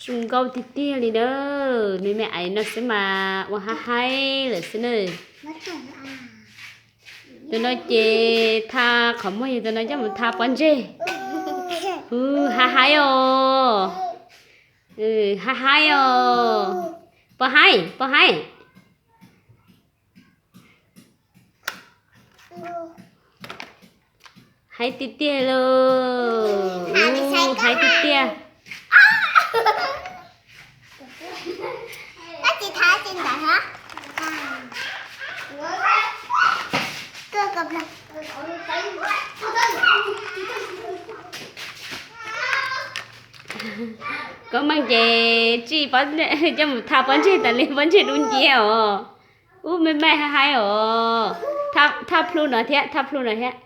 Zoo nkauj tiag tiag li na. Me me aiv no xwb mas ua haib haib lawm xwb na. Tus no ces tha qhov muag, yog tus no coj mus tha pob ntseg. Haib haib os. Haib haib os. Puas haib? Puas haib? Haib tiag tiag lauj. Haib tiag tiag. Koj meej ces tsij, coj mus tha pob ntseg tas li pob ntseg dub nciab os. Ub, me me haib haib os. Thaj plhu no thiab, thaj plhu no thiab.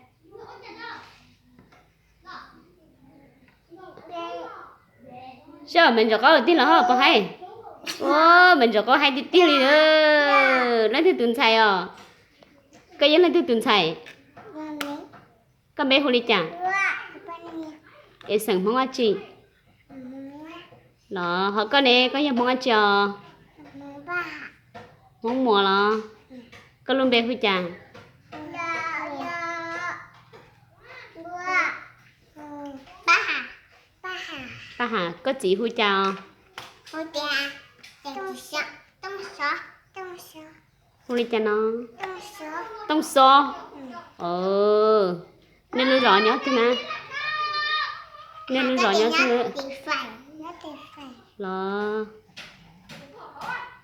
Saib me ntsuag qaub tiag los ho puas haib? Ua, me ntsuag qaub haib tiag tiag li. Leej twg tus ntxhais os? Koj yog leej twg tus ntxhais? Koj npe hu li cas? Es xeem Hmoob dab tsi? Los ho koj ne, koj yog Hmoob dab tsi os? Hmoob Muas los? Koj lub npe hu cas? Paj Has. Koj txiv hu cas os? Hu li cas no? Tooj Xob. Nej lub zos nyob twg na? Nej lub zos nyob twg los?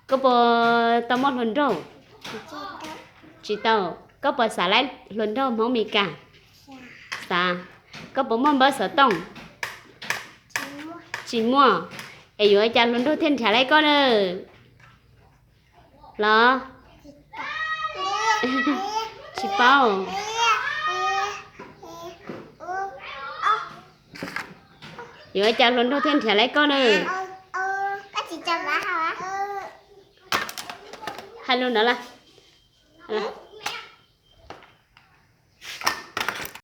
Koj puas tau muaj hluas nraug? Tsis tau. Koj puas xav laib hluas nraug Hmoob Mes Kas? Xav. Koj puas muaj npawb xov tooj? Tsis muaj. Es yuav ua cas hluas nraug thiaj nrhiav laib koj na? Los? Tsis paub. Yuav ua cas hluas nraug thiaj nrhiav laib koj na? Hais lus no lawm.